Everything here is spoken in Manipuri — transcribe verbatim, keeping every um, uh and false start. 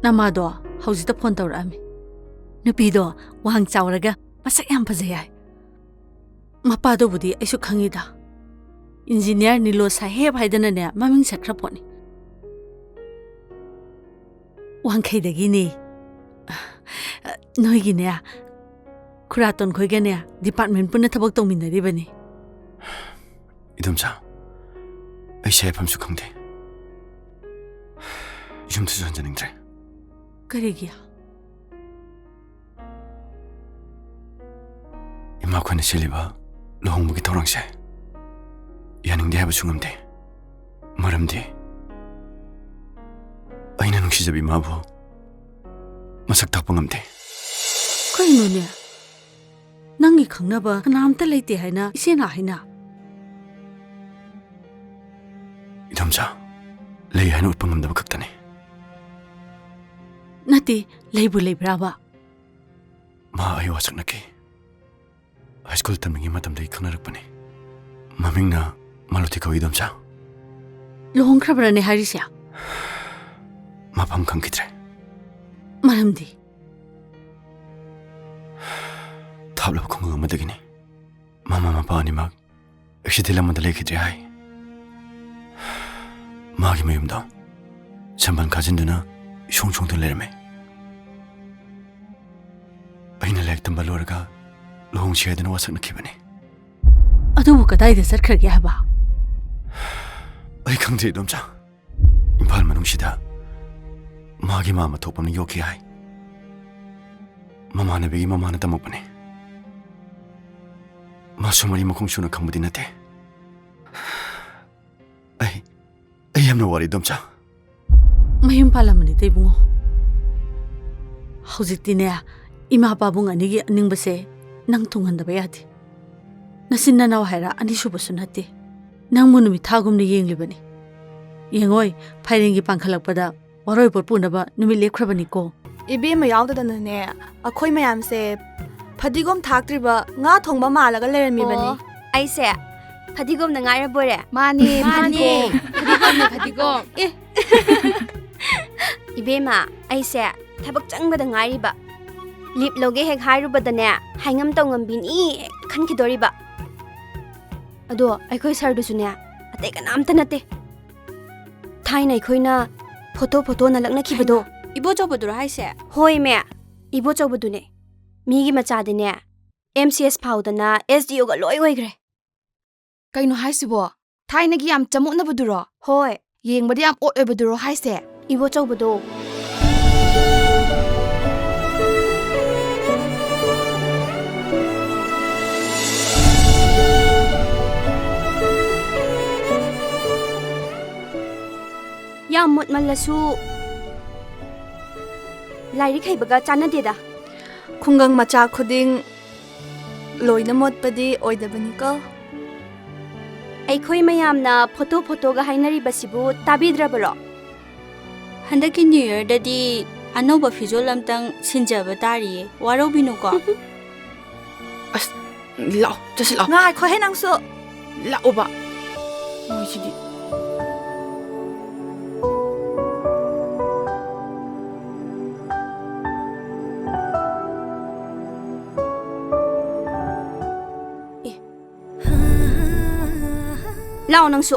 ꯅꯃꯥꯗꯣ ꯍꯧꯖꯤꯛꯇ ꯐꯣꯟ ꯇꯧꯔꯛꯑꯝꯃꯤ꯫ ꯅꯨꯄꯤꯗꯣ ꯋꯥꯡ ꯆꯥꯎꯔꯒ ꯃꯁꯛ ꯌꯥꯝ ꯐꯖꯩ ꯍꯥꯏ꯫ ꯃꯄꯥꯗꯨꯕꯨꯗꯤ ꯑꯩꯁꯨ ꯈꯪꯉꯤꯗ꯫ ꯏꯟꯖꯤꯅꯤꯌꯥꯔ ꯅꯤꯂꯣ ꯁꯥꯍꯦꯕ ꯍꯥꯏꯗꯅꯅꯦ ꯃꯃꯤꯡ ꯆꯠꯈ꯭ꯔ ꯄꯣꯠꯅꯤ꯫ ꯋꯥꯡꯈꯩꯗꯒꯤꯅꯦ꯫ ꯅꯣꯏꯒꯤꯅꯦ, ꯈꯨꯔꯥꯇꯣꯟ ꯈꯣꯏꯒꯅꯦ ꯗꯤꯄꯥꯔꯠꯃꯦꯟ ꯄꯨꯟꯅ ꯊꯕꯛ ꯇꯧꯃꯤꯟꯅꯔꯤꯕꯅꯤ꯫ ꯏꯗꯣꯝꯆꯥ, ꯑꯩꯁꯦ ꯍꯥꯏꯐꯝꯁꯨ ꯈꯪꯗꯦ꯫ ꯌꯨꯝꯗꯁꯨ ꯍꯟꯖꯅꯤꯡꯗ꯭ꯔꯦ꯫ ꯀꯔꯤꯒꯤ? ꯏꯃꯥꯈꯣꯏꯅ ꯁꯤꯜꯂꯤꯕ ꯂꯨꯍꯣꯡꯕꯒꯤ ꯊꯧꯔꯥꯡꯁꯦ ꯌꯥꯅꯤꯡꯗꯦ ꯍꯥꯏꯕꯁꯨ ꯉꯝꯗꯦ꯫ ꯃꯔꯝꯗꯤ ꯑꯩꯅ ꯅꯨꯡꯁꯤꯖꯕ ꯏꯃꯥꯕꯨ ꯃꯁꯛ ꯇꯥꯛꯄ ꯉꯝꯗꯦ꯫ ꯀꯩꯅꯣꯅꯦ? ꯅꯪꯒꯤ ꯈꯪꯅꯕ ꯀꯅꯥꯝꯇ ꯂꯩꯇꯦ ꯍꯥꯏꯅ ꯏꯆꯦꯅ ꯍꯥꯏꯅ? ꯏꯗꯣꯝꯆꯥ, ꯂꯩ ꯍꯥꯏꯅ ꯎꯠꯄ ꯉꯝꯗꯕ ꯈꯛꯇꯅꯤ꯫ ꯅꯠꯇꯦ, ꯂꯩꯕꯨ ꯂꯩꯕ꯭ꯔꯥꯕ? ꯃꯥ ꯑꯩ ꯋꯥꯁꯛꯅꯈꯤ꯫ ꯍꯥꯏ ꯁ꯭ꯀꯨꯜ ꯇꯝꯂꯤꯉꯩ ꯃꯇꯝꯗꯒꯤ ꯈꯪꯅꯔꯛꯄꯅꯤ꯫ ꯃꯃꯤꯡꯅ ꯃꯥꯂꯣꯇꯤ ꯀꯧꯏ, ꯏꯗꯣꯝꯆꯥ꯫ ꯂꯨꯍꯣꯡꯈ꯭ꯔꯕ꯭ꯔꯅꯦ ꯍꯥꯏꯔꯤꯁꯦ? ꯃꯐꯝ ꯈꯪꯈꯤꯗ꯭ꯔꯦ꯫ ꯃꯔꯝꯗꯤ? ꯊꯥꯞꯂꯕ ꯈꯨꯡꯒꯪ ꯑꯃꯗꯒꯤꯅꯤ꯫ ꯃꯃꯥ ꯃꯄꯥ ꯑꯅꯤꯃꯛ ꯑꯦꯛꯁꯤꯗꯦꯟ ꯑꯃꯗ ꯂꯩꯈꯤꯗ꯭ꯔꯦ ꯍꯥꯏ꯫ ꯃꯥꯒꯤ ꯃꯌꯨꯝꯗꯣ ꯁꯝꯕꯜ ꯈꯥꯖꯤꯟꯗꯨꯅ ꯏꯁꯣꯡ ꯁꯣꯡꯗꯨꯅ ꯂꯩꯔꯝꯃꯦ꯫ ꯑꯩꯅ ꯂꯥꯏꯔꯤꯛ ꯇꯝꯕ ꯂꯣꯏꯔꯒ ꯂꯨꯍꯣꯡꯁꯤ ꯍꯥꯏꯗꯨꯅ ꯋꯥꯁꯛꯅꯈꯤꯕꯅꯤ꯫ ꯑꯗꯨꯕꯨ ꯀꯗꯥꯏꯗ ꯆꯠꯈ꯭ꯔꯒꯦ ꯍꯥꯏꯕ? ꯑꯩ ꯈꯪꯗꯦ, ꯏꯗꯣꯝꯆꯥ꯫ ꯏꯝꯐꯥꯜ ꯃꯅꯨꯡꯁꯤꯗ ꯃꯥꯒꯤ ꯃꯥꯝꯃ ꯊꯣꯛꯄ ꯑꯃꯅ ꯌꯣꯛꯈꯤ ꯍꯥꯏ꯫ ꯃꯃꯥꯟꯅꯕꯤꯒꯤ ꯃꯃꯥꯅ ꯇꯝꯃꯛꯄꯅꯤ꯫ ꯃꯥꯁꯨ ꯃꯔꯤ ꯃꯈꯣꯡ ꯁꯨꯅ ꯈꯪꯕꯗꯤ ꯅꯠꯇꯦ꯫ ꯑꯩ, ꯑꯩ ꯌꯥꯝꯅ ꯋꯥꯔꯦ, ꯏꯗꯣꯝꯆꯥ꯫ ꯃꯌꯨꯝ ꯄꯥꯜꯂꯝꯕꯅꯤꯗ, ꯏꯕꯨꯡꯉꯣ꯫ ꯍꯧꯖꯤꯛꯇꯤꯅꯦ, ꯏꯃꯥ ꯄꯥꯕꯨꯡ ꯑꯅꯤꯒꯤ ꯑꯅꯤꯡꯕꯁꯦ ꯅꯪ ꯊꯨꯡꯍꯟꯗꯕ ꯌꯥꯗꯦ꯫ ꯅꯆꯤꯟ ꯅꯅꯥꯎ ꯍꯥꯏꯔ ꯑꯅꯤꯁꯨꯕꯁꯨ ꯅꯠꯇꯦ꯫ ꯅꯪꯕꯨ ꯅꯨꯃꯤꯠ ꯊꯥꯒꯨꯝꯅ ꯌꯦꯡꯂꯤꯕꯅꯤ꯫ ꯌꯦꯡꯉꯣꯏ, ꯐꯥꯏꯔꯦꯟꯒꯤ ꯄꯥꯡꯈꯠꯂꯛꯄꯗ ꯋꯥꯔꯣꯏꯄꯣꯠ ꯄꯨꯅꯕ ꯅꯨꯃꯤꯠ ꯂꯦꯞꯈ꯭ꯔꯕꯅꯤꯀꯣ꯫ ꯏꯕꯦꯝꯃ ꯌꯥꯎꯗꯗꯅꯅꯦ, ꯑꯩꯈꯣꯏ ꯃꯌꯥꯝꯁꯦ ꯐꯗꯤꯒꯣꯝ ꯊꯥꯛꯇ꯭ꯔꯤꯕ ꯉꯥ ꯊꯣꯡꯕ ꯃꯥꯜꯂꯒ ꯂꯩꯔꯝꯃꯤꯕꯅꯤ꯫ ꯑꯣ, ꯑꯩꯁꯦ ꯐꯗꯤꯒꯣꯝꯅ ꯉꯥꯏꯔꯕꯣꯏꯔꯦ? ꯃꯥꯅꯦ, ꯃꯥꯅꯦ꯫ ꯐꯗꯤꯒꯣꯝ꯫ ꯐꯗꯤꯒꯣꯝꯅꯦ, ꯐꯗꯤꯒꯣꯝ꯫ ꯑꯦ꯫ ꯏꯕꯦꯝꯃ, ꯑꯩꯁꯦ ꯊꯕꯛ ꯆꯪꯕꯗ ꯉꯥꯏꯔꯤꯕ꯫ ꯂꯤꯞ ꯂꯧꯒꯦ ꯍꯦꯛ ꯍꯥꯏꯔꯨꯕꯗꯅꯦ, ꯍꯥꯏꯉꯝ ꯇꯧꯉꯝꯕꯤꯅꯤ ꯍꯦꯛ ꯈꯟꯈꯤꯗꯣꯔꯤꯕ꯫ ꯑꯗꯣ ꯑꯩꯈꯣꯏ ꯁꯔꯗꯨꯁꯨꯅꯦ, ꯑꯇꯩ ꯀꯅꯥꯝꯇ ꯅꯠꯇꯦ꯫ ꯊꯥꯏꯅ ꯑꯩꯈꯣꯏꯅ ꯐꯣꯇꯣ ꯐꯣꯇꯣꯅ ꯂꯛꯅꯈꯤꯕꯗꯣ꯫ ꯍꯩꯃꯥ, ꯏꯕꯣꯆꯧꯕꯗꯨꯔꯣ ꯍꯥꯏꯁꯦ? ꯍꯣꯏꯃꯦ, ꯏꯕꯣꯆꯧꯕꯗꯨꯅꯦ꯫ ꯃꯤꯒꯤ ꯃꯆꯥꯗꯤꯅꯦ, ꯑꯦꯝ ꯁꯤ ꯑꯦꯁ ꯐꯥꯎꯗꯅ ꯑꯦꯁ ꯗꯤ ꯑꯣꯒ ꯂꯣꯏ ꯑꯣꯏꯈ꯭ꯔꯦ꯫ ꯀꯩꯅꯣ ꯍꯥꯏꯁꯤꯕꯣ? ꯊꯥꯏꯅꯒꯤ ꯌꯥꯝ ꯆꯃꯣꯠꯅꯕꯗꯨꯔꯣ? ꯍꯣꯏ꯫ ꯌꯦꯡꯕꯗ ꯌꯥꯝ ꯑꯣꯠ ꯑꯣꯏꯕꯗꯨꯔꯣ ꯍꯥꯏꯁꯦ? ꯏꯕꯣꯆꯧꯕꯗꯣ꯫ ꯌꯥꯝ ꯃꯣꯠꯃꯜꯂꯁꯨ ꯂꯥꯏꯔꯤꯛ ꯍꯩꯕꯒ ꯆꯥꯟꯅꯗꯦꯗ꯫ ꯈꯨꯡꯒꯪ ꯃꯆꯥ ꯈꯨꯗꯤꯡ ꯂꯣꯏꯅ ꯃꯣꯠꯄꯗꯤ ꯑꯣꯏꯗꯕꯅꯤꯀꯣ꯫ ꯑꯩꯈꯣꯏ ꯃꯌꯥꯝꯅ ꯐꯣꯇꯣ ꯐꯣꯇꯣꯒ ꯍꯥꯏꯅꯔꯤꯕꯁꯤꯕꯨ ꯇꯥꯕꯤꯗ꯭ꯔꯕꯔꯣ? ꯍꯟꯗꯛꯀꯤ ꯅ꯭ꯌꯨ ꯌꯔꯗꯗꯤ ꯑꯅꯧꯕ ꯐꯤꯖꯣꯜ ꯑꯝꯇꯪ ꯁꯤꯟꯖꯕ ꯇꯥꯔꯤꯌꯦ, ꯋꯥꯔꯧꯕꯤꯅꯨꯀꯣ꯫ ꯑꯁ, ꯂꯥꯛꯑꯣ, ꯆꯠꯁꯤ ꯂꯥꯛꯑꯣ꯫ ꯉꯥꯏꯈꯣꯍꯦ ꯅꯪꯁꯨ꯫ ꯂꯥꯛꯑꯣꯕ꯫ ꯃꯣꯏꯁꯤꯗꯤ꯫ ꯑꯦ꯫ ꯂꯥꯛꯑꯣ ꯅꯪꯁꯨ꯫